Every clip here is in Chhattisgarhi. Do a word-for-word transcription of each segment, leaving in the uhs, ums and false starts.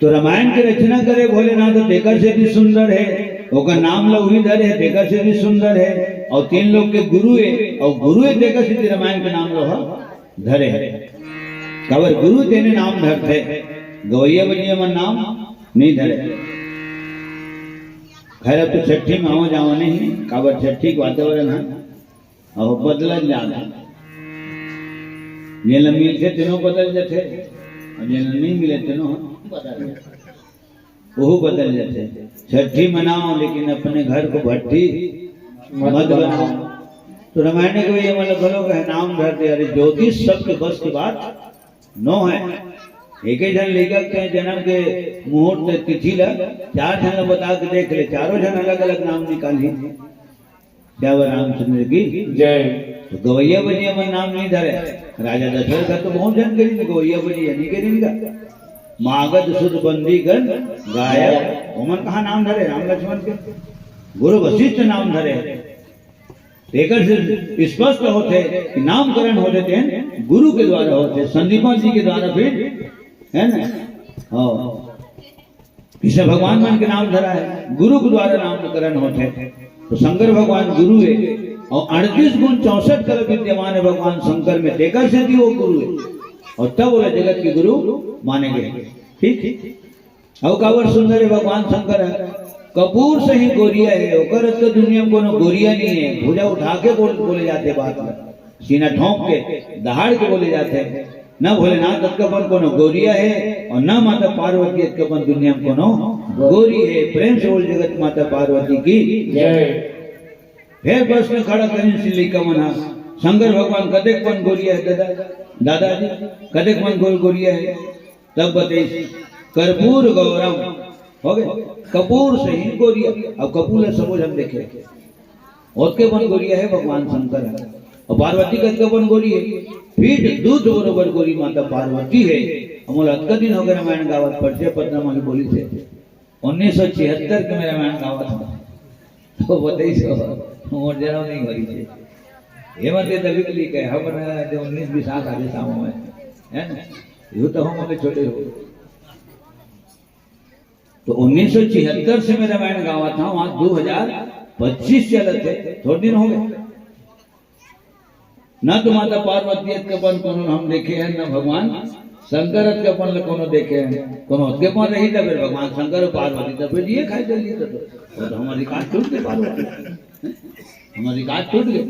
तो रामायण के रचना करे भोलेनाथ, तेकर से भी सुंदर है, ओकर नाम ल उही धरे है, तेकर से भी सुंदर है। और तीन लोग के गुरु है, और गुरु है, तेकर से भी रामायण के नाम ल ह धरे है। काबर गुरु तेने नाम धरथे, गवैया बजिया मन नाम नहीं धरे। खैर, अब तो छट्ठी में आवा जावा नहीं, काबर छट्ठी के वातावरण है, और बदलत जात है। जेन ल मिलथे, तेनो बदल जाथे, और जेन ल नहीं मिले, तेनो बदल जाथे। ओहू बदल जाथे। छट्ठी मनाओ, लेकिन अपने घर को भट्ठी मत मत बनाओ। बनाओ। तो रामायण के ये मतलब घलो कहे, नाम धर दे, अरे ज्योतिष सबके बस की बात नो है। एक ही झन लेखक के जन्म के मुहूर्त तिथि ला चार झन ला बता के देख ले, चारों झन अलग-अलग नाम निकालही। क्या वो रामचंद्र की? जय। तो गवैया बजिया मन नाम नहीं धरे। राजा दशरथ का तो बहुत झन करिन, गवैया बजिया नहीं करिन का। मागध सुत बंदी गण गायक, ओमन कहाँ नाम धरे? राम लक्ष्मण के गुरु वशिष्ठ नाम धरे। एकर से स्पष्ट होथे कि नामकरण होथे तेन गुरु के द्वारा होथे, संदीपन जी के द्वारा फिर, है ना? हाँ, इसे भगवान मन के नाम धरा है, गुरु के द्वारा नामकरण होथे। तो शंकर भगवान गुरु है और अड़तीस गुण चौसठ कला विद्यमान है भगवान शंकर में, तेकर से भी वो गुरु है और तब वो जगत के गुरु माने गए। ठीक, अउ काबर सुंदर है भगवान शंकर है, कपूर सही गोरिया है, ओकर अतका दुनिया में कोनो गोरिया नहीं है। भुजा उठा के बोल, बोले जाथे बात ल, सीना ठोंक के, दहाड़ के बोले जाथे। न भोलेनाथ अतका पन कोनो गोरिया है और न माता पार्वती अतका पन दुनिया में कोनो गोरी है। प्रेम से बोल जगत माता पार्वती की जय। फिर प्रश्न खड़ा करिन सिल्लिका मन हा, शंकर भगवान कतेक पन गोरिया है दादा, दादाजी कतेक पन गोर गोरिया है? तब बतइस, कर्पूर गौरम, हो गए, कपूर सही गोरिया। अब कपूर ला सबो झन देखे, ओतके पन गोरिया है भगवान शंकर है। और पार्वती कतके पन गोरी है, फीट दूध बरोबर गोरी माता पार्वती है। हमोला अतका दिन हो गए रामायण गावत, परिचय पत्र में बोली थे, उन्नीस सौ छिहत्तर के में रामायण गावत हूँ। तो बताइस, मोर जन्म नहीं होई थे। हेमंत के तभी के लिए कहे, हम जो उन्नीस बीस साल आगे था हमें, है ना? यू तो हम हमें छोटे हो। तो उन्नीस सौ छिहत्तर से में रामायण गावत हूँ, आज दो हज़ार पच्चीस चलत है, थोड़े दिन हो गए। न तो माता पार्वती अतके पन कोनो हम देखे हैं, न भगवान शंकर अतके पन ल कोनो देखे हैं। कोनो अतके पन रही त फिर भगवान शंकर और पार्वती त फिर ये खाई चल ली तो, तो, तो हमारी रिकॉर्ड टूट गए पार्वती, हमारी रिकॉर्ड टूट गए।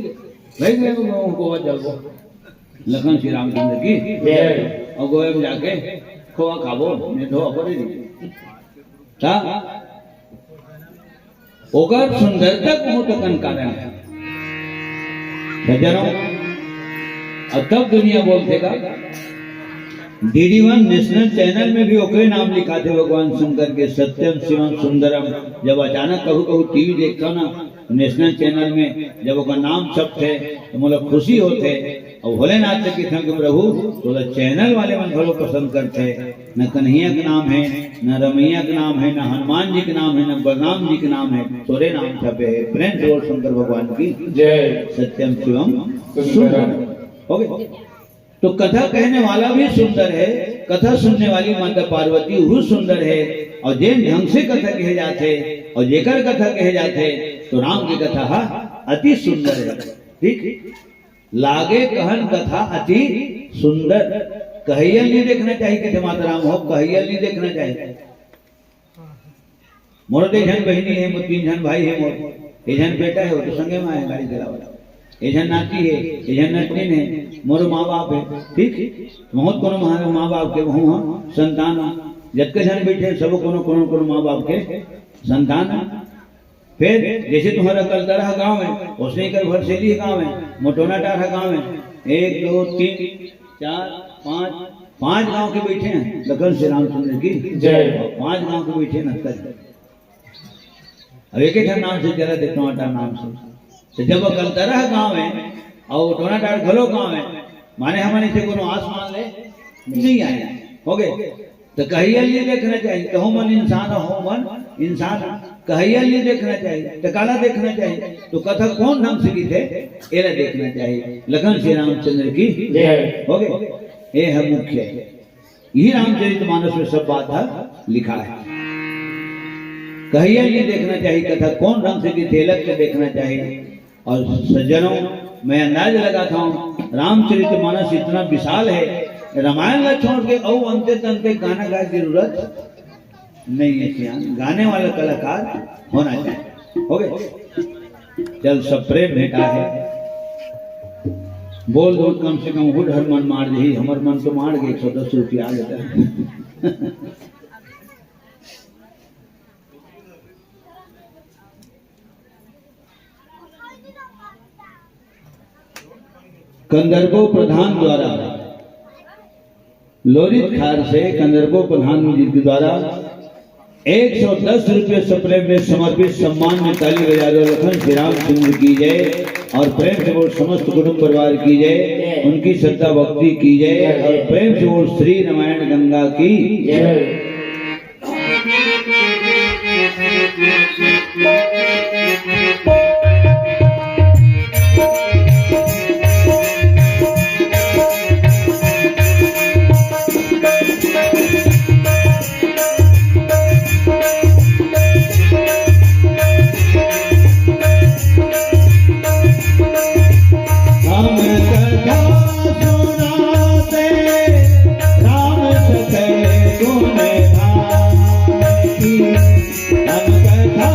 भाई मैं उनको वो जल को लखन श्री रामचंद्र की जय। और गोवा में जाके खोवा खाबो, नहीं तो अपने नहीं। का ओकर सुंदरता बहुत अकन कारण है। सज्जनों, अब तब दुनिया बोलथे का, डीडी वन नेशनल चैनल में भी ओकरे नाम लिखाथे भगवान शंकर के, सत्यम शिवम सुंदरम। जब अचानक कहूँ कहूँ टीवी देखता ना, नेशनल चैनल में जब ओकर नाम छपथे तो मोला खुशी होथे। और भोलेनाथ के किथन के प्रभु तोला चैनल वाले मन घलो पसंद करथे। न कन्हैया के नाम है, न रमैया के नाम है, न हनुमान जी के नाम है, न बलराम जी के नाम है, तोरे नाम छपे है। प्रेम से बोल शंकर भगवान की जय। सत्यम शिवम सुंदरम। सुंदरम। हो गए। तो कथा कहने वाला भी सुंदर है, कथा सुनने वाली माता पार्वती वो सुंदर है। और जेन ढंग से कथा कहे जाथे और जेकर कथा कहे जाथे तो राम की कथा हा अति सुंदर है। ठीक, लागे कहन कथा अति सुंदर। कहैया नहीं देखना चाहिए कि माता राम हो, कहैया नहीं देखना चाहिए। मोर दे झन बहिनी है, मोर तीन झन भाई है, मोर एक झन बेटा है, वो तो संगे में है गाड़ी चलावत, एक झन नाती है, एक झन नतनीन है, मोर माँ बाप है। ठीक, बहुत कोनो माँ, माँ बाप के वहूँ हम संतान, जतके झन बैठे सब कोनो कोनो कोनो माँ बाप के संतान। फिर जैसे तुम्हारा कलतरा गांव है, उसने कर भरसेली गांव है, मोटोना टारा गांव है, एक दो तीन चार पांच, पांच गांव के बैठे हैं। लखन श्री रामचंद्र की जय। पांच गांव के बैठे हैं नक्कल। अब एक एक नाम से चला देता हूँ, अटा नाम से। तो जब वो कलतरा गांव है और टोना टार घलो गांव है, माने हमन इसे कोनो आसमान ले नहीं आए, हो गए। तो कहैया लिए देखना चाहिए, कहो मन इंसान हो, मन इंसान, कहैया लिए देखना चाहिए। तो काला देखना चाहिए, तो कथा कौन ढंग से की थे, एला देखना चाहिए। लखन श्री रामचंद्र की जय। हो गए, ये है मुख्य। यही रामचरित मानस में सब बात है लिखा है। कहिया नहीं देखना चाहिए कथा, कौन ढंग से की थेलक के देखना चाहिए। और सज्जनों, मैं अंदाज लगाता हूँ, रामचरित मानस इतना विशाल है, रामायण ला छोड़ के अउ अंते तंते गाना गाए की जरूरत नहीं है सियान, गाने वाला कलाकार होना चाहिए। हो गए? चल, सब प्रेम भेंटा है। बोल दो, कम से कम हुड हर मन मार दही, हमर मन तो मार गए, एक सौ दस रुपया आ जाता है। कंदर्पो प्रधान द्वारा, लोरित खार से कंदर्पो प्रधान जी के द्वारा एक सौ दस रुपये सप्रेम में समर्पित सम्मान में ताली बजा दो। लखन श्री रामचंद्र की जय और प्रेम से बोल समस्त कुटुंब परिवार की जय, उनकी श्रद्धा भक्ति की जय और प्रेम से बोल श्री रामायण गंगा की जय। हम कथा सुनाते राम सके गुण गाई। हम कथा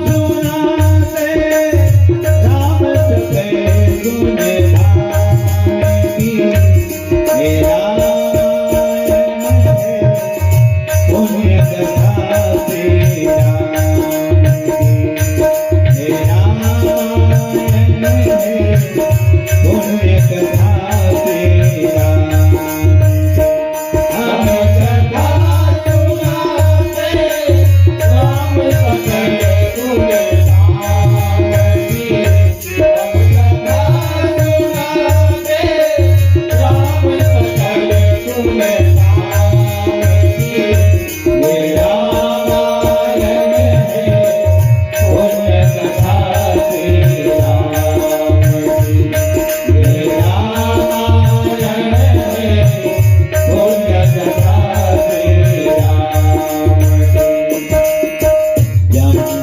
सुनाते राम सके गुण गाई। हे राम, पुण्य कथा श्री राम की। हे राम, पुण्य कथा श्री राम की। हम कथा सुनाते राम सके गुण गाई।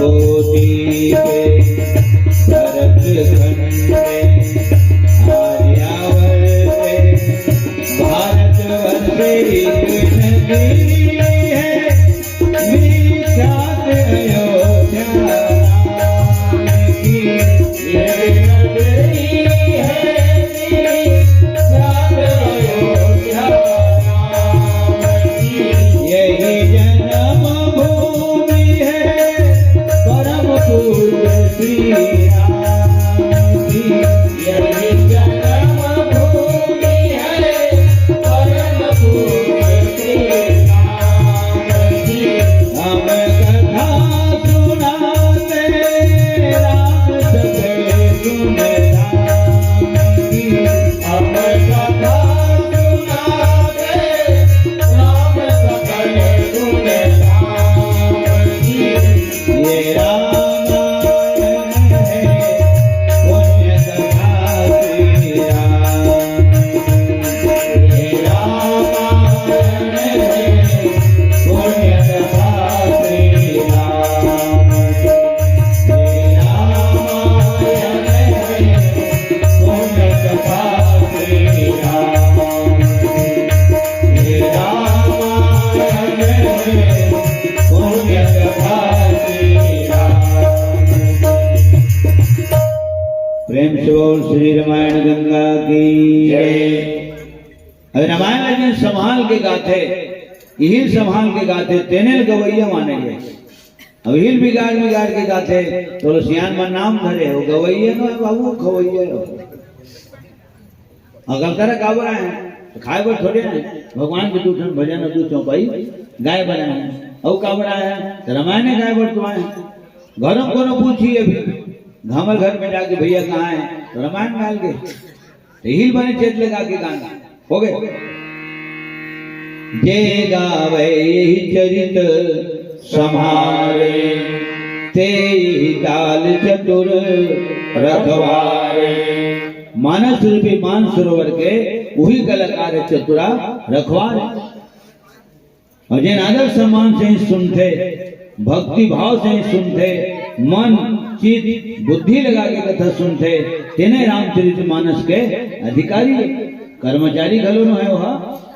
जम्बूद्वीपे भरतखंडे आर्यावर्ते भारतवर्षे एक नगरी है, विख्यात अयोध्या नाम की। ये नगरी है विख्यात अयोध्या नाम की। यही जन्म भूमि है परम पूज्य श्री राम की। यही जन्म भूमि है परम पूज्य श्री राम की। हम कथा सुनाते राम सके गुण गाई। हम कथा सुनाते राम सके गुण गाई। ये रामायण है पुण्य कथा श्री राम की। ये रामायण है पुण्य कथा श्री राम की। ये रामायण है पुण्य कथा श्री राम की। ये रामायण है पुण्य कथा श्री राम की। प्रेम से बोल श्री रामायण गंगा की जय। अब रामायण ला जिन संभाल के गाथे, इही संभाल के गाथे, तेने गवैया माने गए। अब हिल बिगाड़ बिगाड़ के गाथे, तो लो सियान मन नाम धरे हो, गवैया नो बाबू, खवैया हो। अगल करा काबर आए हैं, तो खाए बर थोड़े आए हैं। भगवान के दू ठन भजन अउ दू चौपाई गाए बर आए हैं। अउ काबर आए हैं, तो रामायण गाए बर तो आए हैं। घरों कोनो पूछी अभी, हमर घर में जाके भैया कहाँ है, तो रामायण गाल के। तो हिल बने चेत लगा के गाना। हो गए। जे गावे यही चरित संहारे, ते यही चाल चतुर रखवारे। मानस रूपी मान सरोवर के वही कलाकार है चतुरा रखवार। अउ जेन आदर सम्मान से ही सुनथे, भक्ति भाव से ही सुनथे, मन, चित, बुद्धि लगा के कथा सुनथे, तेने रामचरित मानस के अधिकारी हे। कर्मचारी घलो नोहे, ओहा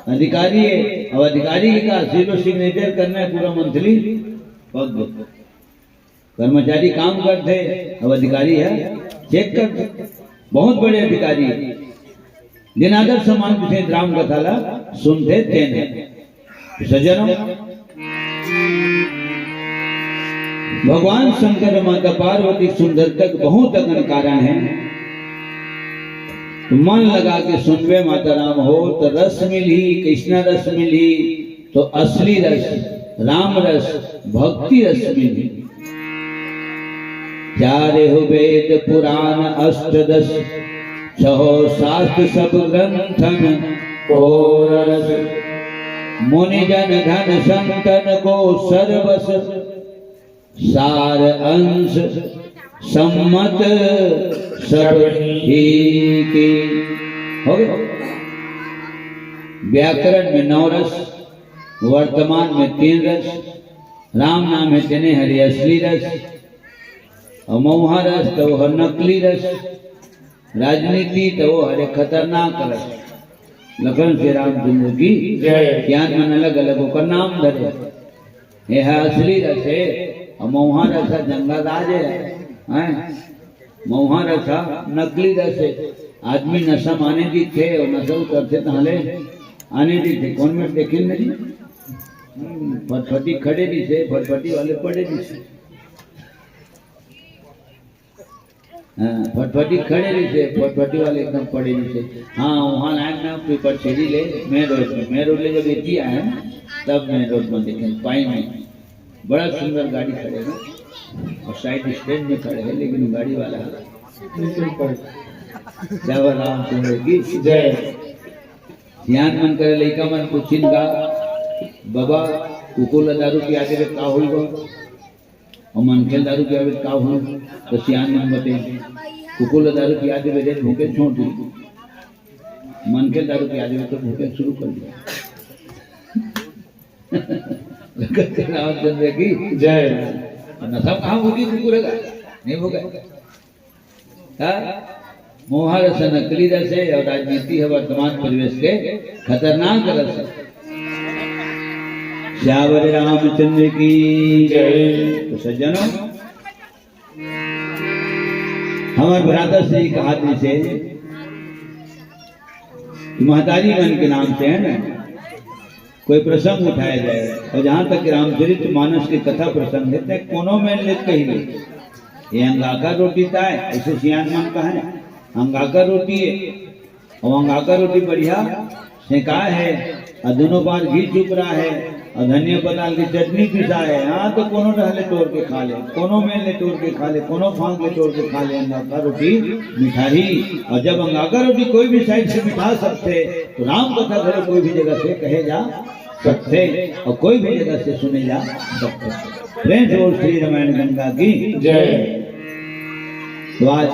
अधिकारी हे। अब अधिकारी के का, सिर्फ सिग्नेचर करना हे पूरा मंथली? पग। कर्मचारी काम करथे, अब अधिकारी हे, चेक करथे। बहुत बड़े अधिकारी, जेन आदर सम्मान के साथ राम कथा ला सुनथे तेन हे। तो सज्जनों, भगवान शंकर, माता पार्वती, सुंदर तक बहुत अकन कारण हे। तो मन लगा के सुनबे माता राम हो, तो रस मिलही। कइसना रस मिलही? तो असली रस, राम रस, भक्ति रस मिलही। चारेहु वेद पुराण अष्टदश, छहो शास्त्र सब ग्रंथन को रस। मुनि जन धन संतन को सर्वस, सार अंश सम्मत सब ही की। हो गए? व्याकरण में नौ रस, वर्तमान में तीन रस, राम नाम हे तेने हरे असली रस, अउ मउहा रस त वो हर नकली रस, राजनीति त वो हरे खतरनाक रस। लखन श्री रामचंद्र की जय। ज्ञान मन अलग अलग ओकर नाम धरे। ये हे असली रस हे, अउ मउहा रस ह जंगल राज हे, हैं? मउहा रस ह नकली रस हे। आदमी नशा म आने दिखथे, अउ नशा उतरथे तहाँ ले आने दिखथे। कौन में देखे नहीं? हम्म, फटफटी खड़े दिखथे, फटफटी वाले पड़े दिखथे। हाँ, फटफटी खड़े रहिथे, फटफटी वाले एकदम पड़े रहिथे। हाँ, वहाँ लाइन में पीपर छेरी ले, मेन रोड में, मेन रोड ले जब एती आए, तब मेन रोड में देखे, पाई में बड़ा सुंदर गाड़ी खड़े हे अउ साइड स्टैंड में खड़े हे, लेकिन गाड़ी वाला निकल पड़े। जय रामचंद्र की जय। सियान मन करे लइका मन पूछिन का, "बाबा, कुकुर ला दारू पिया देबे का होई गो?" अउ मनखे ल दारू पियाबे त का होही? त सियान मन बते, कुकुर ल दारू पिया देबे रे, भूखे छोड़ दी। मनखे ल दारू पिया देबे त भूखे शुरू कर दे। रामचंद्र की जय। नशा कहाँ भूखी कुकुर हे? नहीं भूखा। हाँ? मउहा रस नकली रस हे अउ राजनीति हे वर्तमान परिवेश के खतरनाक रस हे। सियावर रामचंद्र की जय। तो सज्जनों, हमर भ्राता श्री कहा दिस हे, महतारी मन के नाम से हे ना, कोई प्रसंग उठाया जाए। अउ जहाँ तक रामचरित मानस के कथा प्रसंग हे, ते कोनो मेर ले कही नहीं। ये अंगाकर रोटी ताय, अइसे सियान मन कहे, अंगाकर रोटी हे। अउ अंगाकर रोटी बढ़िया सेकाय हे, अउ दूनों पार घी चुपरा हे, अउ धनिया पताल के चटनी पिसाय हे। हाँ, तो कोनो डहर ले टोर के खा ले, कोनो मेर ले टोर के खा ले, कोनो फांक ले टोर के खा ले, अंगाकर रोटी मिठाही। अउ जब अंगाकर रोटी कोई भी साइड से मिठा सकथे, तो राम कथा घलो कोई भी जगह से कहे जा सकथे अउ कोई भी जगह से सुने जा सकथे। प्रेम से बोल श्री रामायण गंगा की जय। तो आज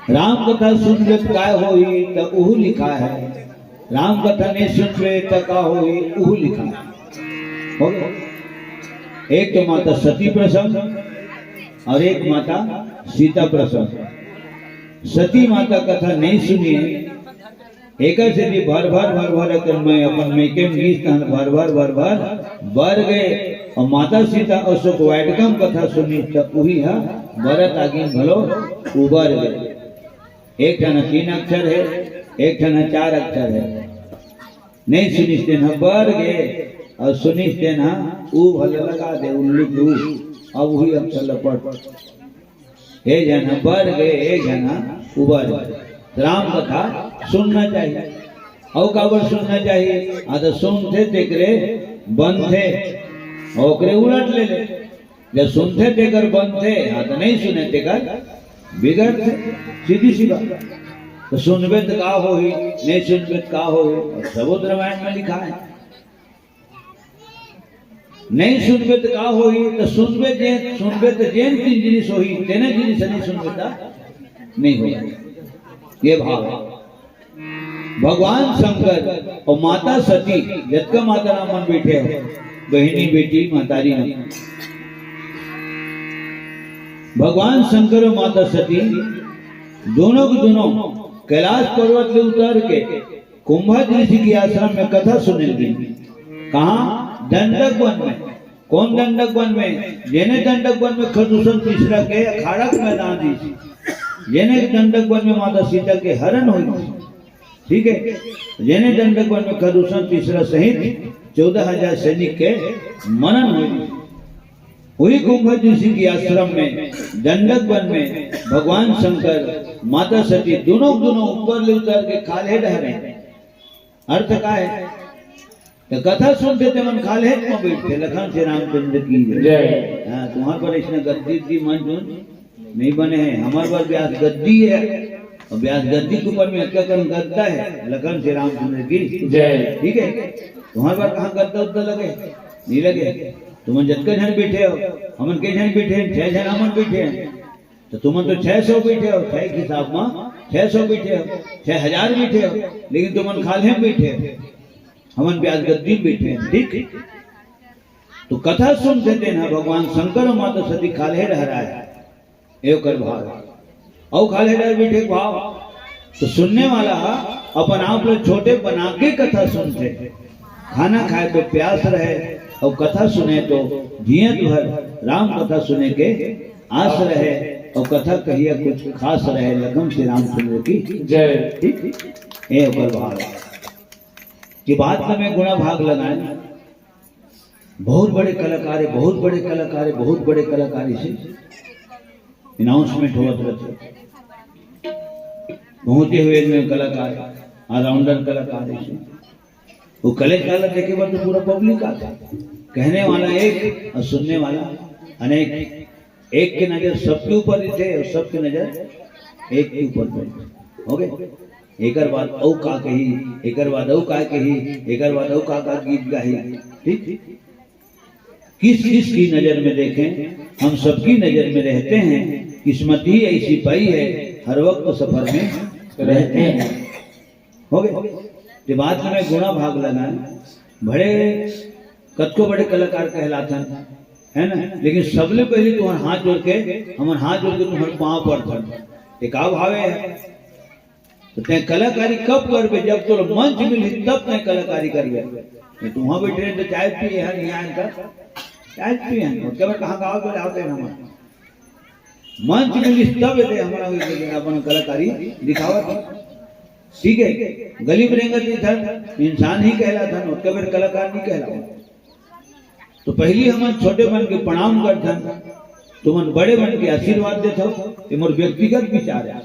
राम कथा सुनबे त काय होही, त उहू लिखाय हे। राम कथा नहीं सुनबे त का होही, उहू लिखाय हे। हो गया? एक तो माता सती प्रसंग अउ एक माता सीता प्रसंग। सती माता कथा नहीं सुनिए, एकर सेती भर भर, भर भर अकन मैं अपन मइके म गीस तहन भर भर, भर भर बर गे। अउ माता सीता अशोक वाटिका म कथा सुनिस त उही ह बरत आगी म घलो उबर गे। एक ठन तीन अक्षर हे, एक ठन चार अक्षर हे। नहीं सुनिस तेन ह बर गे, अउ सुनिस तेन ह ऊ भले लगा दे, उल्लू के ऊ। अब उही अक्षर ल पढ़। ए झन ह बर गे, ए झन ह उबर गे। राम कथा सुनना चाहिए। अउ काबर सुनना चाहिए? आ तो सुनथे तेकरे बनथे, ओकरे उलट ले ले। जब सुनथे तेकर बनथे, आ तो नहीं सुने तेकर बिगड़थे। सीधी सी बात। तो सुनबे तो का होही, नहीं सुनबे तो का होही? अउ सबूत रामायण में लिखाय हे। नहीं सुनबे त का होही? त सुनबे जे, सुनबे त जेन जिनिस होही, तेने जिनिस नहीं सुनबे त नहीं होही। ये भाव हे। भगवान शंकर अउ माता सती, जतका माता राम मन बइठे हो, बहिनी, बेटी, महतारी मन, भगवान शंकर अउ माता सती दोनों के दोनों कैलाश पर्वत ले उतर के कुंभज ऋषि के आश्रम में कथा सुने ल गिन। कहाँ? दंडक वन में। कौन दंडक वन में? जेने दंडक वन में खरदूषण तीसरा के अखाड़ा के मैदान रहिस, जेने दंडक वन में माता सीता के हरण होइस, ठीक है, जेने दंडक वन में खरदूषण तीसरा सहित चौदह हजार सैनिक के मरण होइस, वही कुंभज ऋषि के आश्रम में, दंडक वन में भगवान शंकर, माता सती दोनों दोनों ऊपर ले उतर के खाल्हे डहरे। अर्थ का है? तो कथा सुनथे तेमन खाल्हे म बइठथे। लखन श्री रामचंद्र की जय। जय। हाँ, तुम्हार बर अइसने गद्दी उद्दी मंच उंच नहीं बने हे। हमर बर ब्यास गद्दी है, अउ ब्यास गद्दी के ऊपर में अतका कन गद्दा है। लखन श्री रामचंद्र की जय। ठीक है, तुम्हार बर कहाँ गद्दा उद्दा लगे? नहीं लगे। तुमन जतका झन बइठे हो, हमन के झन बइठे हन, छह झन हमन बइठे हन। तो तुमन तो छह सौ बइठे हो, छह के हिसाब में छह सौ बइठे हो, छह हजार बइठे हो, लेकिन तुमन खाल्हे म बइठे हो, हमन ब्यास गद्दी में बइठे हैं, ठीक? तो कथा सुनथे तेन ह भगवान शंकर अउ माता सती खाल्हे डहराय, ए ओकर भाव। अउ खाल्हे डहर बइठे के भाव। तो सुनने वाला ह अपन आप ल छोटे बना के कथा सुनथे। खाना खाए तो प्यास रहे, अउ कथा सुने तो जियत भर राम कथा सुने के आस रहे, अउ कथा कहिया कुछ खास रहे। लखन श्री रामचंद्र की जय। ठीक? ए ओकर भाव। कि बात में गुणा भाग लगाए। बहुत बड़े कलाकार है, बहुत बड़े कलाकार है, बहुत बड़े कलाकार, इसे अनाउंसमेंट होवत रहथे। पहुंचे हुए में कलाकार, ऑलराउंडर कलाकार, इसे वो कलेक्टर ला देखे बर तो पूरा पब्लिक आथे। कहने वाला एक अउ सुनने वाला अनेक। एक के नजर सबके ऊपर रहिथे अउ सबके नजर एक के ऊपर रहिथे। हो गे? एकर बाद अउ का कही, एकर बाद अउ का कही, एकर बाद अउ का का गीत गाही। ठीक? किस किस की नजर में देखें, हम सबकी नजर में रहते हैं। किस्मत ही ऐसी पाई है, हर वक्त सफर में रहते हैं। हो गे? ते बात में गुणा भाग लगाए। बड़े, कतको बड़े कलाकार कहलाथन, है ना? लेकिन सबले पहले तुम्हार हाथ जोड़ के, हमन हाथ जोड़ के तुम्हार पाँव पड़थन। ये का भाव है? तो तैं कलाकारी कब करबे? जब तोर मंच मिलही तब तैं कलाकारी करबे। नहीं तो वहाँ बैठे रहे तो चाय पिए हन, यहाँ इनका चाय पिए हन। और कब कहाँ गाँव तो जाते हैं हमारे मंच मिलिस तब एदे हमन अपन कलाकारी दिखावत हन। ठीक है, गली में रेंगत रहिथन, इंसान ही कहलाथन, ओतका बेर कलाकार नहीं कहलावत। तो पहिली हमन छोटे मन के प्रणाम करथन, तुमन बड़े मन के आशीर्वाद देथव, ये मोर व्यक्तिगत विचार है।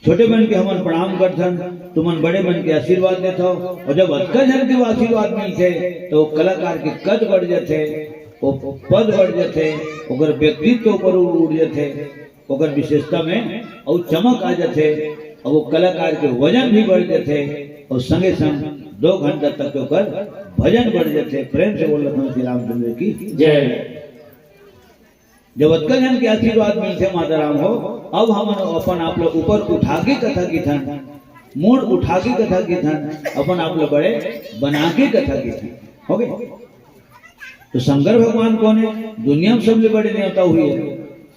छोटे मन के हमन प्रणाम करथन, तुमन बड़े मन के आशीर्वाद देथव, और जब अतका झन के आशीर्वाद मिलथे, तो वो कलाकार के कद बढ़ जाथे, वो पद बढ़ जाथे, ओकर व्यक्तित्व ऊपर उड़ जाथे, ओकर विशेषता में अउ चमक आ जाथे, और वो कलाकार के वजन भी बढ़ जाथे, और संगे संग दो घंटा तक के ओकर भजन बढ़ जाथे। प्रेम से बोल लखन श्री रामचंद्र की जय। जब अतका झन के आशीर्वाद मिलथे माता राम हो, अब हमन अपन आप ल ऊपर उठा के कथा किथन, मूड़ उठा के कथा किथन, अपन आप ल बड़े बना के कथा किथन। हो गे? तो शंकर भगवान कोन हे? दुनिया में सबले बड़े नेवता हुई है।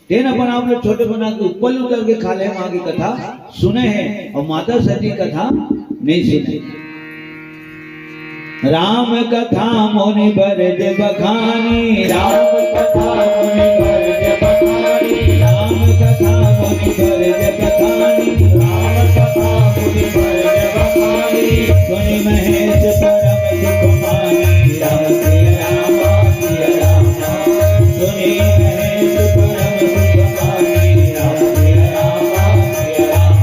तेन अपन आप ल छोटे बना के ऊपर उतर के खाल्हे माँ की कथा सुने हैं और माता सती कथा नहीं सुने। राम कथा मुनि बर जे बखानी, राम कथा मुनि बर जे बखानी, राम कथा मुनि बर जे बखानी, राम कथा मुनि बर जे बखानी। सुनि महेश परम सुख मानी, राम सिया राम, सिया राम। सुनि महेश परम सुख मानी, राम सिया राम, सिया राम।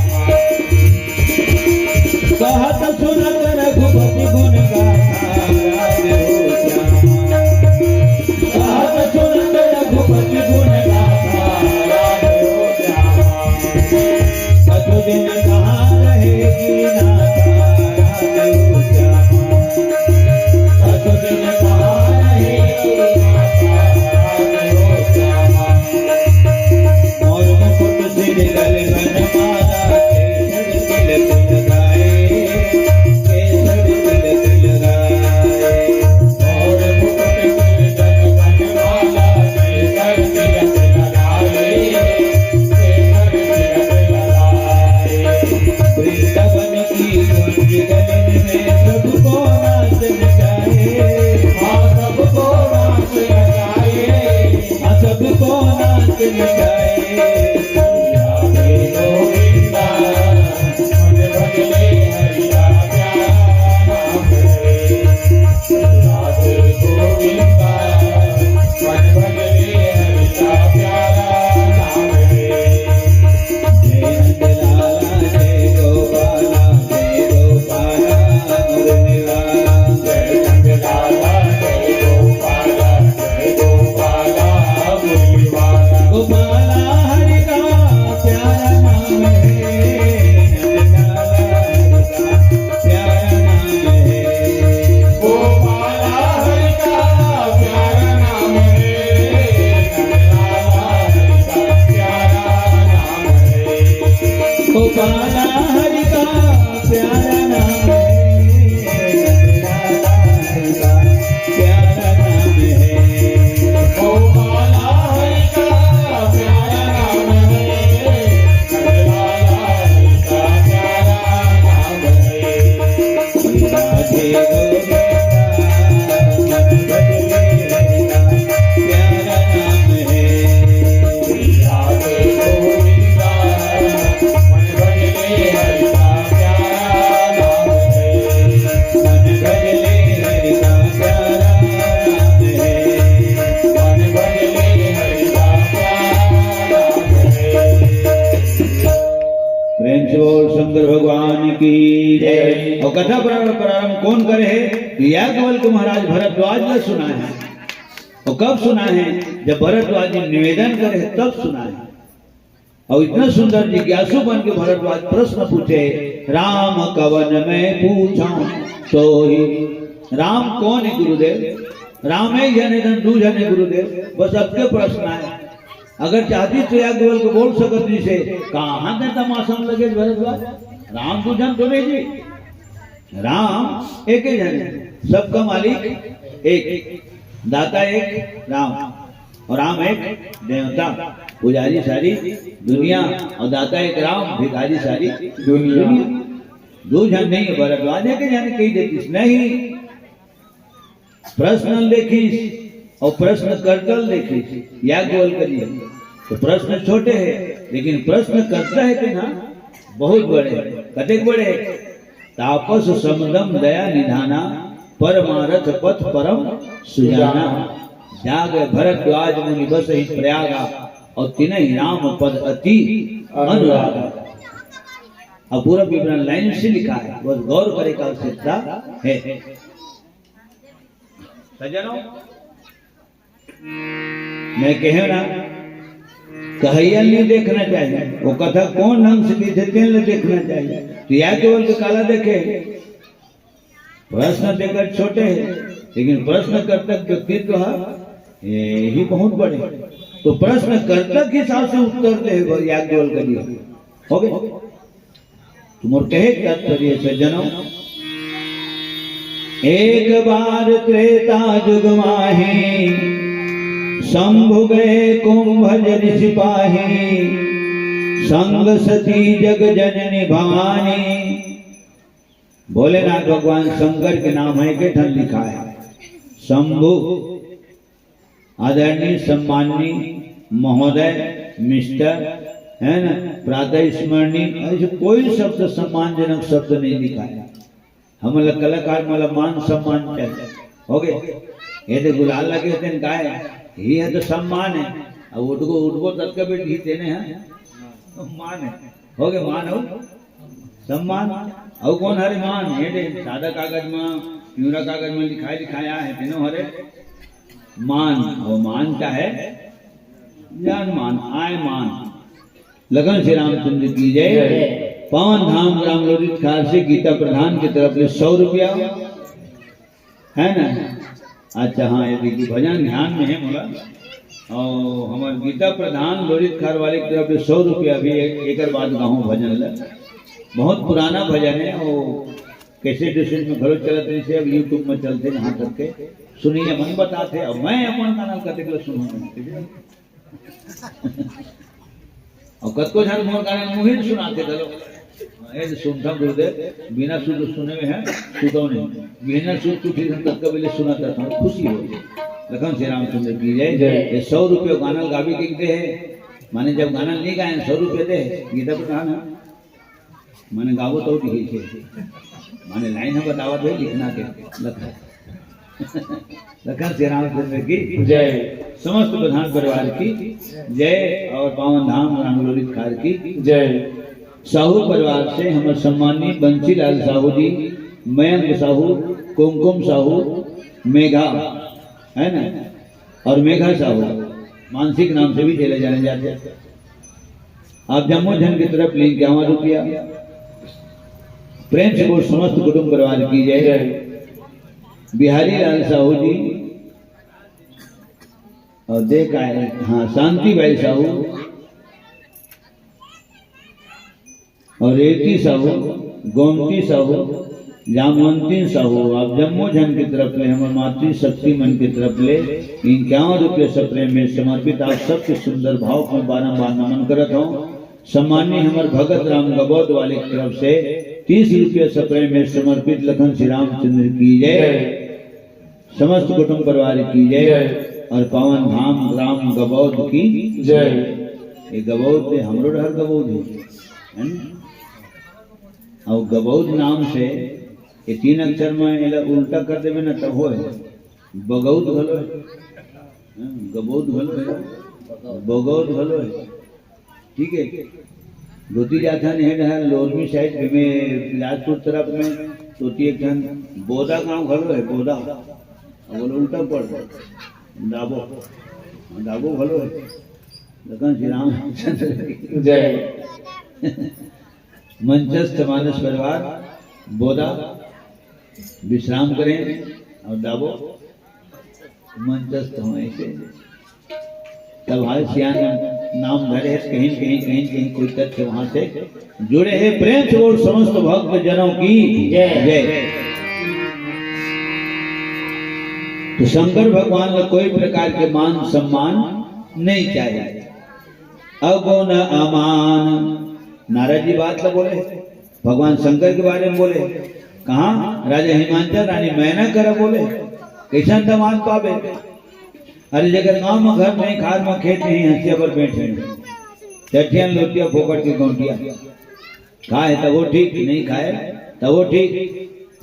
कहत सुनत रघुपति गुण गाथा, राम हो श्याम। कहत प्रेम से बोल शंकर भगवान की जय। और कथा प्रारंभ, प्रारंभ कौन करे है? तो याज्ञवल्क्य महाराज भरद्वाज ने सुना है। और कब सुना है? जब भरद्वाज जी निवेदन करे है, तब सुना है। और इतना सुंदर जिज्ञासु बन के भरद्वाज प्रश्न पूछे, "राम कवन मैं पूछा तो ही।" राम कौन है गुरुदेव? राम एक जन है, दू जन है गुरुदेव, बस सबके प्रश्न है। अगर चाहती तो याज्ञवल्क्य बोल सकत नहीं से, कहाँ के तमाशा में लगे भरद्वाज? राम दू जन तो नहीं जी, राम एक ही जन है, सबका मालिक एक, दाता एक राम, और राम एक देवता, पुजारी सारी दुनिया, और दाता एक राम, भिखारी सारी दुनिया। दुनिया। दू जन नहीं है भरद्वाज, एक ही जन कही देती नहीं। प्रश्न ल देखिस और प्रश्न करता ल देखिस, याज्ञवल्क्य जी। तो प्रश्न छोटे है, लेकिन प्रश्न करता है कि ना, बहुत बड़े है। कतेक बड़े है? तापस समदम दया निधाना, परमारथ पथ परम सुजाना। जा गए भरद्वाज मुनि बसहि प्रयागा, और तिनहि राम पद अति अनुरागा। अब पूरा विवरण लाइन से लिखा है, बस गौर करे का आवश्यकता है। सज्जनों, मैं कहे ना, कहैया नहीं देखना चाहिए, वो कथा कौन ढंग से कही थे, तेन ले देखना चाहिए। तो याज्ञवल्क्य काला देखे, प्रश्न देकर छोटे है, लेकिन प्रश्न करता व्यक्तित्व है, ये ही बहुत बड़े। तो प्रश्न करता के हिसाब से उत्तर दे याज्ञवल्क्य जी। हो गए? तो मोर कहे के तात्पर्य सज्जनों, एक बार त्रेता जुग माही, शंभु गए कुंभज ऋषि पाही, संग सती जग जननी भवानी। भोलेनाथ भगवान शंकर के नाम है, के ठन लिखा है शंभु। आदरणीय, सम्माननीय, महोदय, मिस्टर, है ना, प्रातः स्मरणीय, ऐसे कोई शब्द, सम्मानजनक शब्द नहीं लिखा है। हमला कलाकार मन ला मान सम्मान चाहिए। हो गए? ये तो गुलाल लगे होते हैं, काय? ये है तो सम्मान है। अब उठबो, उठबो तब कभी भी देने हैं। मान है। हो गए मान हो? सम्मान। अउ कौन हरे मान? ये दे, सादा कागज में, पिवरा कागज में लिखाए, लिखाया है, तीनों हरे मान। और मान क्या है? ज्ञान मान, आय मान। लगन श्री रामचंद्र की जय। जय। पावन धाम ग्राम लोरित खार से गीता प्रधान की तरफ से सौ रुपया, है ना? अच्छा, हाँ, ये देखिए, भजन ध्यान में है मोला। और हमारे गीता प्रधान लोरित खार वाले की तरफ से सौ रुपया भी एक, एकर बाद गाँव भजन ल। बहुत पुराना भजन है, वो कैसेट वैसेट में घलो चलत रहिसे, अब YouTube में चलते यहाँ तक के सुनिए, मन बताते, अब मैं अपन गाना कतेक ल सुनहूँ। अउ कतको झन मोर गाना मुहिर सुनाथे घलो। ए जे सुनथन गुरुदेव, बिना सुध सुने में है, सुतौ नहीं। बिना सुध कुछ ही तक कभी ले सुनाता था, खुशी हो। लखन श्री रामचंद्र की जय। जय। ये सौ रुपये गाना गावे के दे है, माने जब गाना नहीं गाए, सौ रुपये दे है, गीता प्रधान है, माने गावो तो ठीक है, माने लाइन है, बतावा भाई लिखना के लखन। लखन श्री रामचंद्र की जय। समस्त प्रधान परिवार की जय और पावन धाम रामलोलित खार की जय। साहू परिवार से हमर सम्मानित बंसीलाल साहू जी, मयंक साहू, कुमकुम साहू, मेघा, है ना, और मेघा साहू, मानसिक नाम से भी चले जाने जाते हैं। आप जम्मो झन की तरफ ले इक्यावन रुपया। प्रेम से बोल समस्त कुटुंब परिवार की जय। जय। बिहारी लाल साहू जी और देख आए, हाँ, शांति बाई साहू और रेवती साहू, गोमती साहू, जामवंती साहू, आप जम्मो झन की तरफ ले, हमर मातृशक्ति मन की तरफ ले इक्यावन रुपये सप्रेम में समर्पित आप सबके सुंदर भाव को बारंबार नमन करत हूँ। सम्माननीय हमर भगत राम गबौद वाले की तरफ से तीस रुपये सप्रेम में समर्पित लखन श्री रामचंद्र की जय। समस्त कुटुंब परिवार की जय। जय। और पावन धाम राम गबौद की जय। ये गबौद से हमरो डहर गबौद है, है ना? और गबौद नाम से ये तीन अक्षर में एला उल्टा कर देवे ना तब हो है, बगौद घलो है, हाँ, गबौद घलो है, बगौद घलो है। ठीक है, धोती जाथन हे डहर लोरमी साइड में बिलासपुर तरफ में, तो एक ठन बोदा गांव घलो है, बोदा, अब बोले उल्टा पड़ गया, दाबो, हाँ, दाबो घलो है। लखन श्री रामचंद्र की जय। मंचस्थ मानस परिवार बोदा विश्राम करें और दाबो मंचस्थ हों ऐसे। तब हर सियान नाम धरे है, कहीं न कहीं, कहीं न कहीं कोई तथ्य वहां से जुड़े हैं। प्रेम से बोल समस्त भक्त जनों की जय। जय। तो शंकर भगवान का कोई प्रकार के मान सम्मान नहीं चाहिए। अगुन अमान, नारद जी बात ला बोले, भगवान शंकर के बारे में बोले, कहा राजा हिमांचल रानी मैना करा बोले, कैसन दमांद पाबे? अरे जेकर गांव में घर नहीं, खार में खेत नहीं, हंसिया पर बैठे हैं, चटियन लोटिया फोकट के गौंटिया, खाए तब वो ठीक, नहीं खाए तब वो ठीक,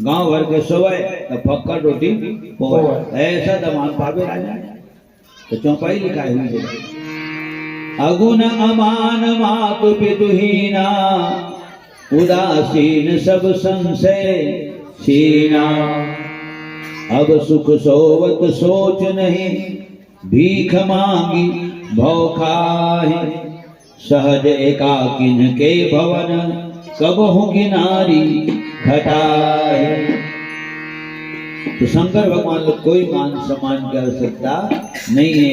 गांव भर के सोवे तब फक्कड़ रोटी पोवे, ऐसा दमांद पाबे राजा। तो चौपाई लिखा है हुई जगह। अगुन अमान मातु पितु हीना, उदासीन सब संशय सीना। अब सुख सोवत सोच नहीं, भीख मांगी भव खाहि। सहज एकाकिन के भवन, कबहु किनारी खटाहि। तो शंकर भगवान ला कोई मान सम्मान की आवश्यकता नहीं है।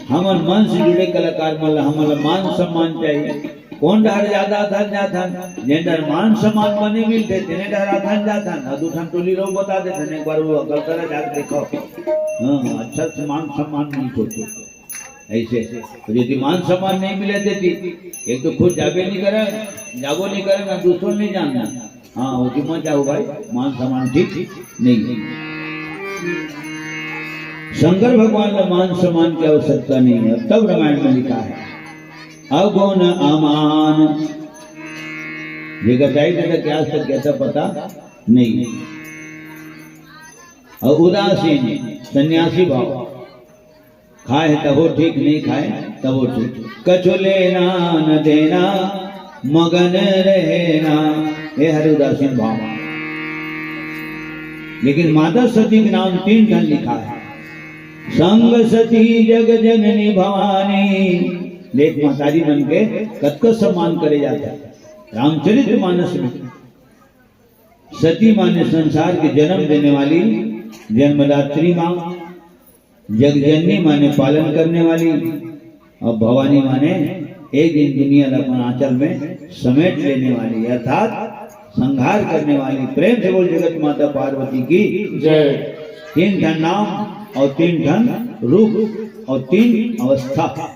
हमन मन से जुड़े कलाकार मन ला, हमन ला मान सम्मान चाहिए। कोन डहर ज्यादा आथन जाथन, जेन डहर मान सम्मान बने मिलथे, तेने डहर आथन जाथन। अउ दू ठन टोली लो बता देथन, एक बार वो अकल करा जाके देखो। हाँ, अच्छा से मान सम्मान मिलथे। ऐसे तो यदि मान सम्मान नहीं मिले देती, एक तो खुद जाबे नहीं करे, जाबो नहीं करे, ना दूसरों नहीं जानना। हाँ, वो कि मत जाओ भाई, मान सम्मान ठीक नहीं है। शंकर भगवान का मान सम्मान की आवश्यकता नहीं है। तब रामायण में लिखा है, अगुन अमान, जेकर दाई ददा के आज तक कहता पता नहीं। और उदासीन, सन्यासी भाव, खाए तबो ठीक, नहीं खाए तबो ठीक, कछु लेना न देना, मगन रहना, ये हर उदासीन भाव। लेकिन माता सती के नाम तीन ठन लिखा है, संग सती जग जननी भवानी। देख महतारी मन के कतका सम्मान करे जाता है रामचरित मानस में। सती माने संसार के जन्म देने वाली जन्मदात्री माँ, जगजननी माने पालन करने वाली, और भवानी माने एक दिन दुनिया ला अपन आंचल में समेट लेने वाली, अर्थात संहार करने वाली। प्रेम से बोल जगत माता पार्वती की जय। तीन ठन नाम और तीन ठन रूप और तीन अवस्था,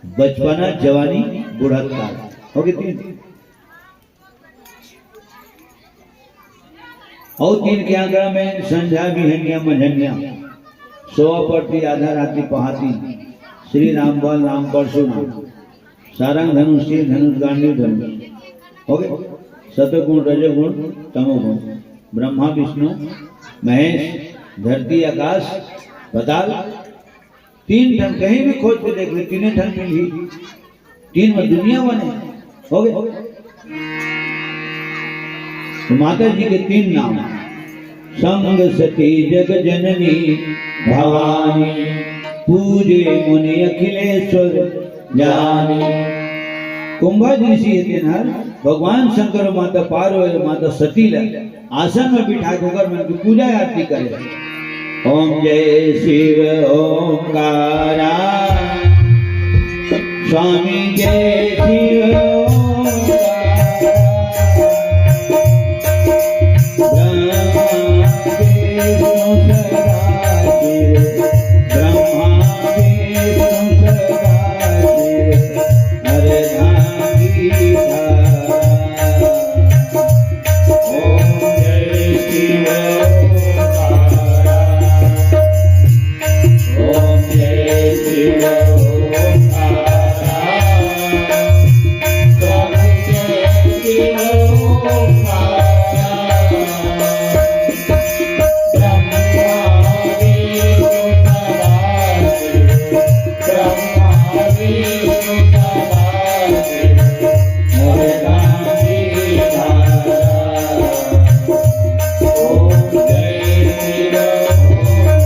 बचपना, जवानी, बुढ़त काल, हो गए तीन। और तीन के आंकड़ा में संझा, बिहनिया, मंझनिया। सोवा परती आधा राति पहाती, श्री रामबल राम परशुराम, सारंग धनुष, तीर धनुष, गांडीव धनुष। हो गए? सतगुण, रजोगुण, तमोगुण, ब्रह्मा, विष्णु, महेश, धरती, आकाश, पताल, तीन ठन कहीं भी खोज के देख ले, तीने ठन मिलही। तीन में दुनिया बने। हो गए? तो माता जी के तीन नाम, संग सती जग जननी भवानी, पूजे मुनि अखिलेश्वर जानी। कुंभज ऋषि हे तेन हर भगवान शंकर, माता पार्वती, माता सती ला आसन में बिठा के ओकर मन की पूजा आरती करे। ओम जय शिव ओंकारा, स्वामी जय शिव ओंकारा। ब्रह्मा विष्णु सदा शिव, ब्रह्मा विष्णु सदा शिव, अर्धांगीकारा। ओम जय शिव ओंकारा। ओम जय शिव ओंकारा। स्वामी जय शिव ओंकारा। ब्रह्मा विष्णु सदा शिव, ब्रह्मा विष्णु सदा शिव, हरे राम जी धारा। ओम जय शिव ओंकारा।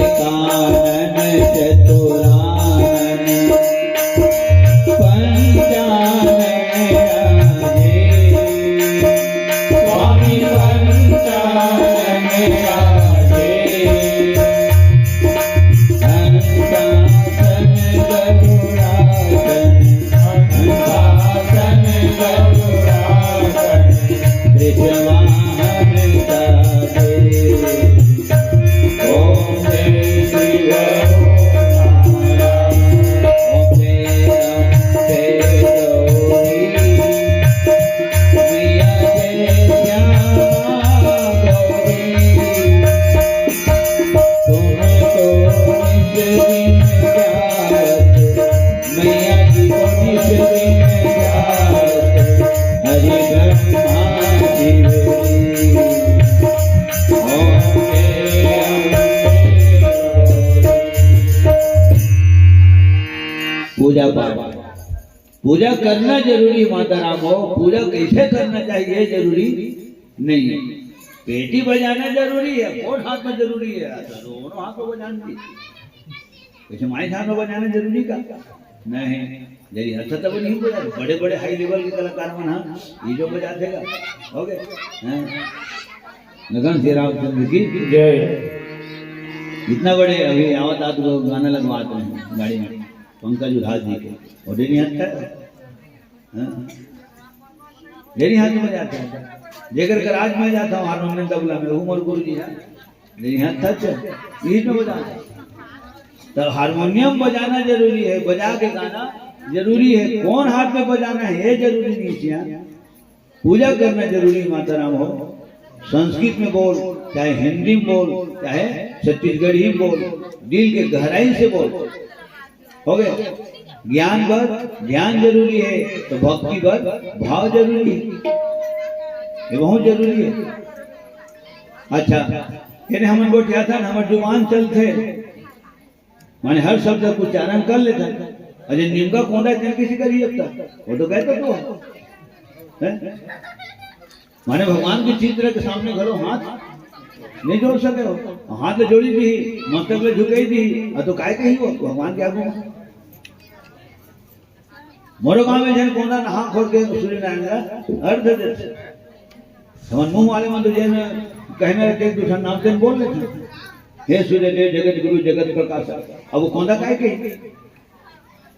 एकानन चतुरानन पंचानन राजे, स्वामी पंचानन राजे। हंसासन गरुड़ासन, हंसासन गरुड़ासन, वृषवाहन राजे। ओम जय शिव ओंकारा। ओम जय अम्बे गौरी, मैया जय श्यामा गौरी। तुमको नित दिन गावत, मैया जी को नित दिन गावत, हरि ब्रह्मा शिव जी। ओम जय अम्बे। पूजा पाठ, पूजा करना जरूरी, माता राम हो, पूजा कैसे करना चाहिए जरूरी नहीं है। पेटी बजाना जरूरी है, कौन हाथ में जरूरी है? तो दोनों हाथ में बजाना चाहिए। वैसे माई हाथ में बजाना जरूरी का? नहीं, जरी हंसा तब नहीं बजा। बड़े बड़े हाई लेवल के कलाकार मन, हाँ, ये जो बजा देगा, हो गए। हाँ। गगन श्री रामचंद्र की जय। इतना बड़े अभी आवत आत को गाना लगवाते हैं गाड़ी में, पंकज उधास जी के, और डेरी हंसता है। हाँ। डेरी हाथ में जाते हैं, जेकर कर आज मैं जाता हूँ हारमोनियम तबला में, वो मोर गुरु जी है। डेरी हाथ था, अच्छा, ये तो बजाना। तो हारमोनियम बजाना जरूरी है, बजा के गाना जरूरी है, कौन हाथ में बजाना है ये जरूरी नहीं है। पूजा करना जरूरी, माता राम हो। संस्कृत में बोल, चाहे हिंदी में बोल, चाहे छत्तीसगढ़ी में बोल, दिल के गहराई से बोल। हो गए? ज्ञान बर ध्यान जरूरी है, तो भक्ति बर भाव जरूरी है, ये बहुत जरूरी है। अच्छा, यानी हमन गोठियाथन, हमर जुबान चलथे, माने हर शब्द के उच्चारण कर लेथन। अरे निमका कोंदा चल किसी करी अब तक, वो तो कहते तो है। हैं? माने भगवान के चित्र के सामने घलो हाथ नहीं जोड़ सके हो, हाथ ले जोड़ी दी, मस्तक ले झुकाई दी, आ तो काय कही हो भगवान के आगू में? मोरो गांव में जन कोंदा नहा खोर के सूर्यनारायण ला अर्घ दे। हमन मुंह वाले मन तो जैसे कहने लगे, एक दूसरा नाम से बोल लेते हैं, "हे सूर्य देव, जगत गुरु, जगत प्रकाश।" अब वो कोंदा काय के?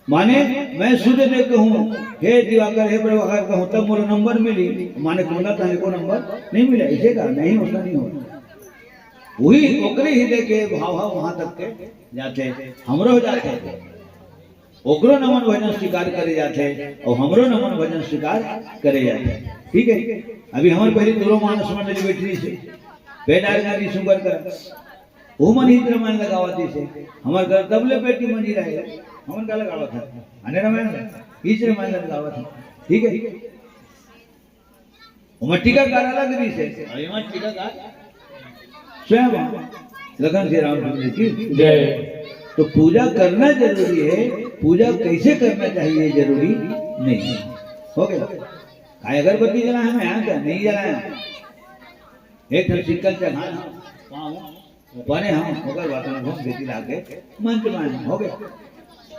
माने, मैं सूर्यदेव कहूँ, हे दिवाकर, हे प्रभाकर कहूँ, तब मोला नंबर मिली। माने, कोना तहने को नंबर नहीं मिला, इसे कहा नहीं, उसका नहीं हो। वही ओकरे हृदय के भाव ह वहां तक के जाथे, हमरो हो जाथे। ओकरो नमन भजन स्वीकार करे जाथे और हमरो नमन भजन स्वीकार करे जाथे। ठीक है, अभी हमर पहले दोनों मानस मंडली बैठी से, बेदार गाड़ी सुंदर कर, वो मन हित रामायण लगावत से, हमर घर तबले बेटी मंजी रहे, हमन का लगावत है, अने रामायण, इस रामायण लगावत है। ठीक है, ओमा टीकाकार अलग रहिस हे, अउ एमा टीकाकार स्वयं हे। लखन श्री रामचंद्र की जय। तो पूजा करना जरूरी है, पूजा कैसे करना चाहिए जरूरी नहीं है। हो गया? काय अगरबत्ती जलाए हम यहाँ क्या? नहीं जलाए हम। एक ठन सिक्कल चढ़ाए हम, पाँव बने हम, ओकर बाद हम घूम के लाके मंच में आए। हो गया?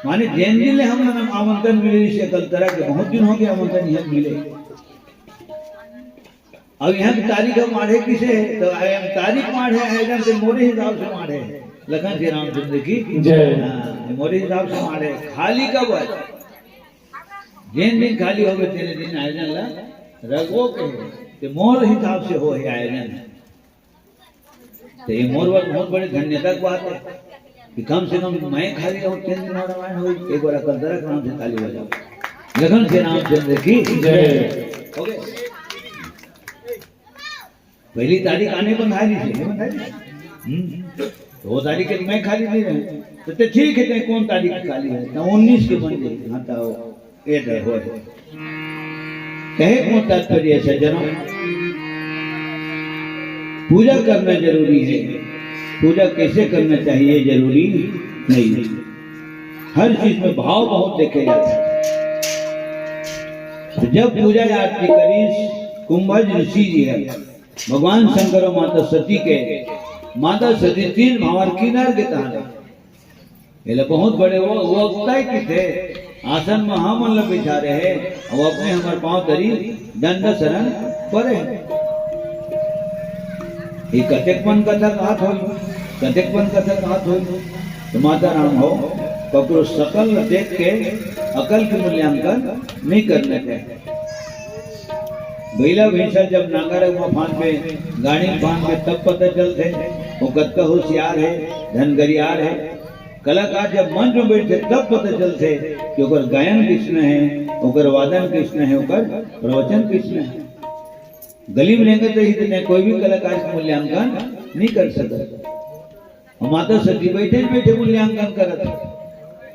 माने जेन दिन ले हम आमंत्रण मिले, इसे कल तरह के बहुत दिन हो गए आमंत्रण यहाँ मिले। अब यहाँ की तारीख हम माढ़े किसे है? तो आई एम तारीख माढ़े आयोजन से मोरे हिसाब से माढ़े है। लखन श्री रामचंद्र की जय। हाँ, मोरे हिसाब से माढ़े है। खाली कब है? जेन दिन खाली होगे, तेने दिन आयोजन ला रखबो के। ते मोर हिसाब से हो है आयोजन। तो ये मोर बर बहुत बड़ी धन्यता की बात है कि कम से कम मैं खाली रहूं, तेन दिन रामायण हो, एक बार अकल तरह नाम से ताली बजाओ। लखन श्री रामचंद्र की जय। हो गए? पहली तारीख आने बंधाई नहीं थी, नहीं बंधाई थी? हम्म। तो वो तारीख के मैं खाली नहीं रहूं। तो, तो ठीक है, तें कौन तारीख खाली है? तो उन्नीस के बन जाए। हाँ, तो ये तो हो। कहे को तात्पर्य है, सज्जनों, पूजा करना जरूरी है। पूजा कैसे करना चाहिए, जरूरी नहीं है। हर चीज में भाव बहुत देखे जाते हैं। तो जब पूजा आरती करी, कुंभज ऋषि जी है, भगवान शंकर और माता सती के, माता सती तीन भावर किनार के तहन एला बहुत बड़े वो, वो अगुताय किथे, आसन म हमन ल बिठा रहे, अउ अपने हमर पांव तरी दंड शरण परे। ये कतेक मन कथा कहत होई, कतेक मन कथा कहत होई। तो माता राम हो, ककरो सकल ल देख के अकल के मूल्यांकन नहीं करना चाहिए। बइला भैंसा जब नांगर म फांदबे, गाड़ी म फांदबे, तब पता चलथे वो कतका होशियार है, धनगरियार है। कलाकार जब मंच में बैठथे, तब पता चलथे कि ओकर गायन किसने है, ओकर वादन किसने है, ओकर प्रवचन किसने है। गली में रेंगत रही तो कोई भी कलाकार के मूल्यांकन नहीं कर सकत। अउ माता सती बैठे बैठे मूल्यांकन करत हे।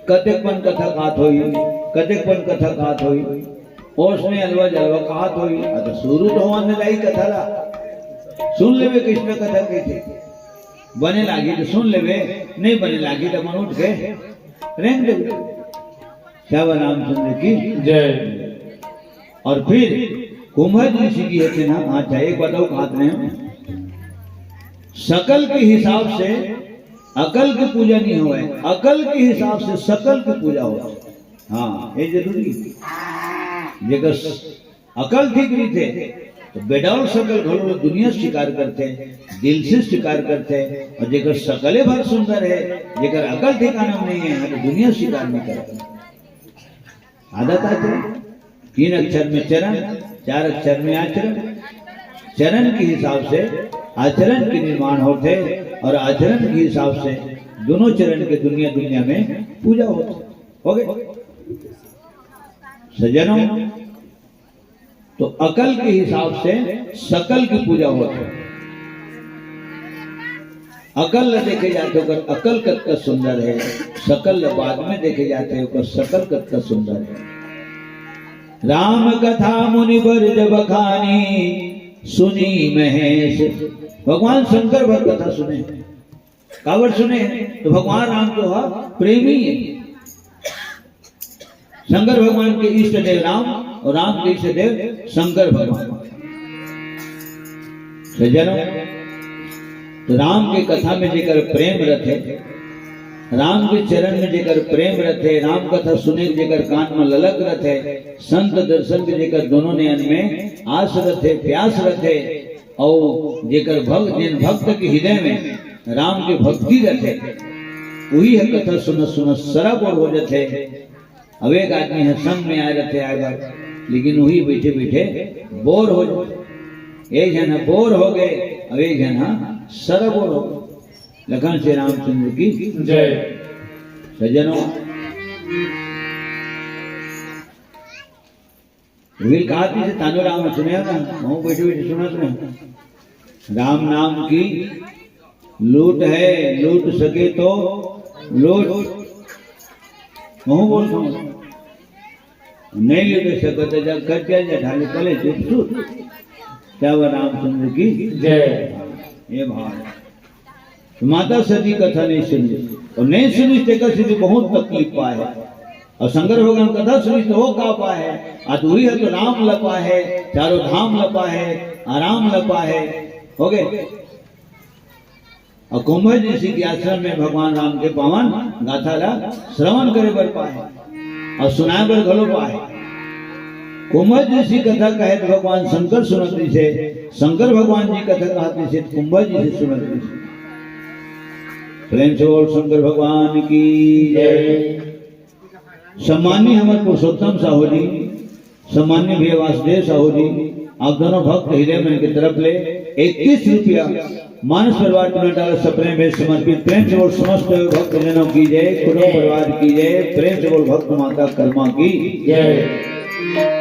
कतेक पन कथा कहत होई, कतेक पन कथा कहत होई, ओसने अलवा जलवा कहत होई। अ, तो शुरू तो होवन दे दाई कथा ला। सुन लेबे कृष्ण कथा कइसे। बने लागी तो सुन लेबे, नहीं बने लागी तो मन उठ के रेंग देबे। श्यावर रामचंद्र की जय। और फिर कुंभज ऋषि जी हे ना, अच्छा, एक बात अउ कहत रहे हैं, सकल के हिसाब से अकल के पूजा नहीं होवे, अकल के हिसाब से सकल के पूजा होवे। हाँ, ये जरूरी है। जेकर स-, अकल ठीक रहिथे, तो बेडौल सकल घलो दुनिया स्वीकार करथे, दिल से स्वीकार करथे, और जेकर सकले भर सुंदर है, जेकर अकल ठिकाना में नहीं है, तो दुनिया स्वीकार नहीं करथे। आदत आथे। तीन अक्षर में चरण, चार अक्षर में आचरण। चरण के हिसाब से आचरण के निर्माण होथे और आचरण के हिसाब से दोनों चरण के दुनिया दुनिया में पूजा होथे। हो गए सज्जनों, तो अकल के हिसाब से सकल की पूजा होथे। अकल ल देखे जाथे, ओकर अकल कतका सुंदर है, सकल ल बाद में देखे जाथे, ओकर सकल कतका सुंदर है। राम कथा मुनि बर जब बखानी, सुनी महेश। भगवान शंकर भर कथा सुने। काबर सुने? तो भगवान राम तो हा प्रेमी है। शंकर भगवान के इष्ट देव राम और राम के इष्ट देव शंकर भगवान। सज्जनों, तो राम के कथा में जेकर प्रेम रथे, राम के चरण में जेकर प्रेम रथे, राम कथा सुने के जेकर कान में ललक रथे, संत दर्शन के जेकर दोनों नयन में आस रथे, प्यास रथे, और जेकर भक्त, जिन भक्त के हृदय में राम के भक्ति रथे, वही ह कथा सुनत सुनत सराबोर हो जथे। अब एक आदमी ह संग में आए रथे आए बर, लेकिन वही बैठे बैठे बोर हो जाए। एक झन ह बोर हो गए, अब एक झन ह सरोबोर हो गए। लखन श्री रामचंद्र की जय। सज्जनों, विल कहा थी से तानो राम सुने ना, वहाँ बैठे बैठे सुना सुने। राम नाम की लूट है, लूट सके तो लूट। वहाँ बोल सुना। नहीं लूट सकते जब कर दिया जाए, ढाले पले चुप चुप। क्या वह रामचंद्र की जय। ये भाव। तो माता सती कथा नहीं सुनी, और नहीं सुनी तेकर सेती बहुत तकलीफ पाए है। और शंकर भगवान कथा सुनी तो वो का पाए है? आ तो वही है तो राम ल पाए है, चारों धाम ल पाए है, आराम ल पाए है। हो गए। और कुंभज ऋषि के आश्रम में भगवान राम के पावन गाथा ला श्रवण करे बर पाए और सुनाए बर घलो पाए। कुंभज ऋषि कथा कहे तो भगवान शंकर सुनत रहिसे, शंकर भगवान जी कथा कहत रहिसे तो कुंभज ऋषि सुनत रहिसे। प्रेम से बोल शंकर भगवान की जय। सम्माननीय हमर पुरुषोत्तम साहू जी, सम्माननीय भैया वासुदेव साहू जी, आप दोनों भक्त हृदय मन के तरफ ले इक्कीस रुपया मानस परिवार टूना टाला सप्रेम भेंट समर्पित। प्रेम से बोल समस्त भक्तजनों की जय, कुटुंब परिवार की जय, प्रेम से बोल भक्त माता कर्मा की जय।